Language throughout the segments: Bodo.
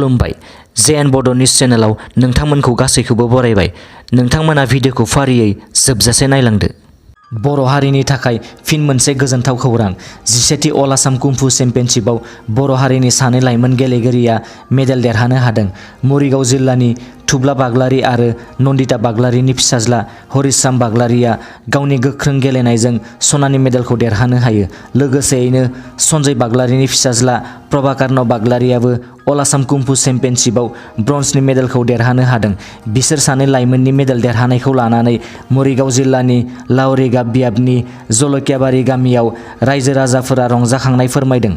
खुलुमबाय। जेएन बड' निउज चेनेलाव नोंथांमोनखौ गासैखौबो बरायबाय। नोंथांमोना भिडिअखौ फारियै जोबजासे नायलांदो। बर' हारिनि थाखाय फिन मोनसे गोजोनथाव खौरां। 17थि अल आसाम कुंफु चेम्पियनशिपआव बर' हारिनि सानै लाइमोन गेलेगिरिया मेडेल देरहानो हादों। मरिगाव जिल्लानि थुब्ला बाग्लारि आरो नन्दिता बाग्लारिनि फिसाज्ला हरिश्राम बाग्लारिया गावनि गोख्रों गेलेनायजों सनानि मेडेलखौ देरहानो हायो। लोगोसेयैनो सन्जय बाग्लारिनि फिसाज्ला प्रभाकारन बाग्लारियाबो अल आसाम कुंफु चेम्पियनशिपआव ब्रन्जनि मेडेलखौ देरहानो हादों। बिसोर सानै लाइमोननि मेडेल देरहानायखौ लानानै मरिगाव जिल्लानि लावरिगा बियाबनि जलकियाबारि गामियाव रायजो राजाफोरा रंजाखांनाय फोरमायदों।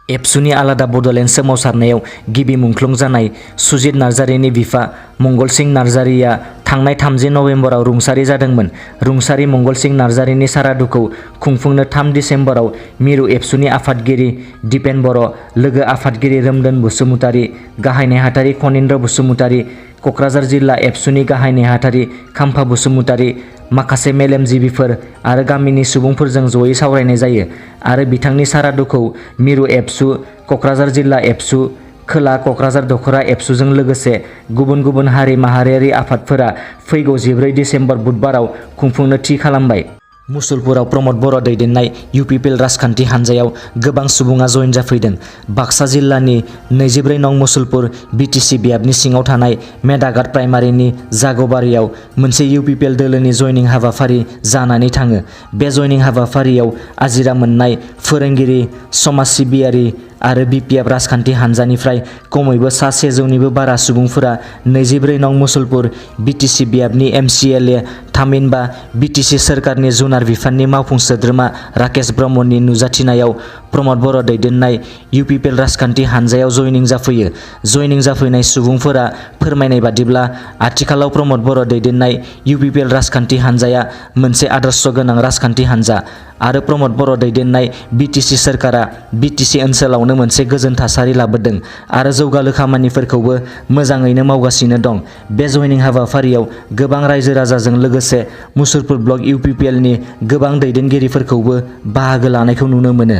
एबसुनि आलादा बड'लेण्ड सोमावसारनायाव गिबि मुंख्लं जानाय सुजित नार्जारिनि बिफा मंगलसिं नार्जारिया थांनाय 30 नबेम्बराव रुंसारि जादोंमोन। रुंसारि मंगलसिं नार्जारिनि सारादुखौ खुंफुंनो 3 दिसेम्बराव मिरु एबसुनि आफादगिरि दिपेन बर', लोगो आफादगिरि रोमदोन बसुमतारि, गाहाय नेहाथारि खनिन्द्र बसुमतारि, क'क्राझार जिल्ला एबसुनि गाहाय नेहाथारि खाम्फा बसुमतारि, माखासे मेलेमजिबिफोर आरो गामिनि सुबुंफोरजों जयै सावरायनाय जायो आरो बिथांनि सारादुखौ मिरु एबसु, क'क्राझार जिल्ला एबसु, खोला क'क्राझार दख'रा एबसुजों लोगोसे गुबुन गुबुन हारि माहारियारि आफादफोरा फैगौ 14 दिसेम्बर बुधबाराव खुंफुंनो थि खालामबाय। मुसलपुराव प्रमद बर' दैदेननाय इउपिपिएल राजखान्थि हान्जायाव गोबां सुबुङा जइन जाफैदों। बाक्सा जिल्लानि 24 नं मुसलपुर बिटिसि बियाबनि सिङाव थानाय मेदाघाट प्राइमारिनि जागबारियाव मोनसे इउपिपिएल दोलोनि जयनिं हाबाफारि जानानै थाङो। बे जयनिं हाबाफारियाव आजिरा मोननाय फोरोंगिरि, समाज सिबियारि आरो बिपिएफ राजखान्थि हान्जानिफ्राय खमैबो सा 100निबो बारा सुबुंफोरा 24 नं मुसलपुर बिटिसि बियाबनि एमसिएलए थामहिनबा बिटिसि सोरखारनि जुनार बिफाननि मावफुं सोद्रोमा राकेश ब्रह्मनि नुजाथिनायाव प्रमद बर' दैदेननाय इउपिपिएल राजखान्थि हान्जायाव जयनिं जाफैयो। जयनिं जाफैनाय सुबुंफोरा फोरमायनाय बादिब्ला आथिखालाव प्रमद बर' दैदेननाय इउपिपिएल राजखान्थि हान्जाया मोनसे आदर्श गोनां राजखान्थि हान्जा आरो प्रमद बर' दैदेननाय बिटिसि सोरखारा बिटिसि ओनसोलावनो मोनसे गोजोन थासारि लाबोदों आरो जौगालु खामानिफोरखौबो मोजाङैनो मावगासिनो दं। बे जयनिं हाबाफारियाव गोबां रायजो राजाजों लोगोसे मुसलपुर ब्लक इउपिपिएलनि गोबां दैदेनगिरिफोरखौबो बाहागो लानायखौ नुनो मोनो।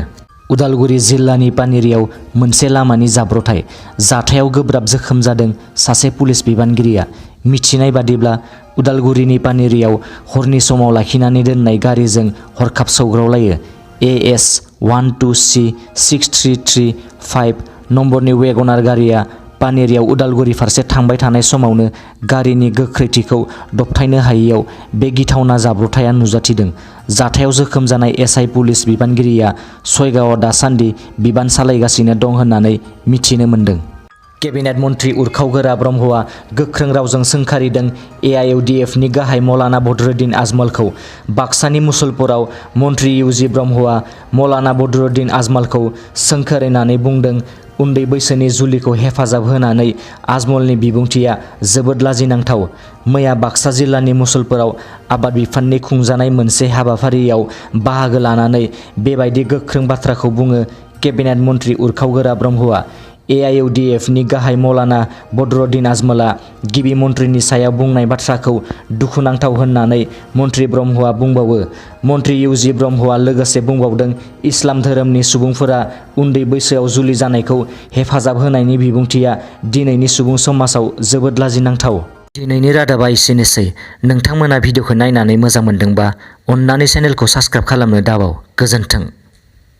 उदालगुरि जिल्लानि पानेरियाव मोनसे लामानि जाब्रथाय। जाथायाव गोब्राब जोखोम जादों सासे पुलिस बिबानगिरिया। मिथिनाय बादिब्ला उदालगुरिनि पानेरियाव हरनि समाव लाखिनानै दोननाय गारिजों हरखाब सौग्रावलायो। AS 12C6335 नम्बरनि वेगनार गारिया पानेरियाव उदालगुरि फारसे थांबाय थानाय समावनो गारिनि गोख्रैथिखौ दबथायनो हायैयाव बे गिथावना जाब्रथाया नुजाथिदों। जाथायाव जोखोम जानाय एसआइ पुलिस बिबानगिरिया सयगावआव दासान्दि बिबान सालायगासिनो दं होननानै मिथिनो मोन्दों। केबिनेट मन्त्रि उरखाव-गोरा ब्रह्मआ गोख्रों रावजों सोंखारिदों एआइइउडिएफनि गाहाय मौलाना बदरुद्दिन आजमलखौ। बाक्सानि मुसलपुराव मन्त्रि इउजि ब्रह्मआ मौलाना बदरुद्दिन आजमलखौ सोंखारिनानै बुंदों, उन्दै बैसोनि जुलिखौ हेफाजाब होनानै आजमलनि बिबुंथिया जोबोद लाजिनांथाव। मैया बाक्सा जिल्लानि मुसलपुराव आबाद बिफाननि खुंजानाय मोनसे हाबाफारियाव बाहागो लानानै बेबायदि गोख्रों बाथ्राखौ बुङो केबिनेट मन्त्रि उरखाव-गोरा ब्रह्मआ। एआइइउडिएफनि गाहाय मौलाना बदरुद्दिन आजमलआ गिबि मन्थ्रिनि सायाव बुंनाय बाथ्राखौ दुखुनांथाव होननानै मन्त्रि ब्रह्मआ बुंबावो। मन्त्रि इउजि ब्रह्मआ लोगोसे बुंबावदों, इस्लाम धोरोमनि सुबुंफोरा उन्दै बैसोआव जुलि जानायखौ हेफाजाब होनायनि बिबुंथिया दिनैनि सुबुं समाजाव जोबोद लाजिनांथाव। दिनैनि रादाबा एसेनोसै। नोंथांमोना भिडिअखौ नायनानै मोजां मोनदोंबा अन्नानै चेनेलखौ साबस्क्राइब खालामनो दाबाव। गोजोन्थों।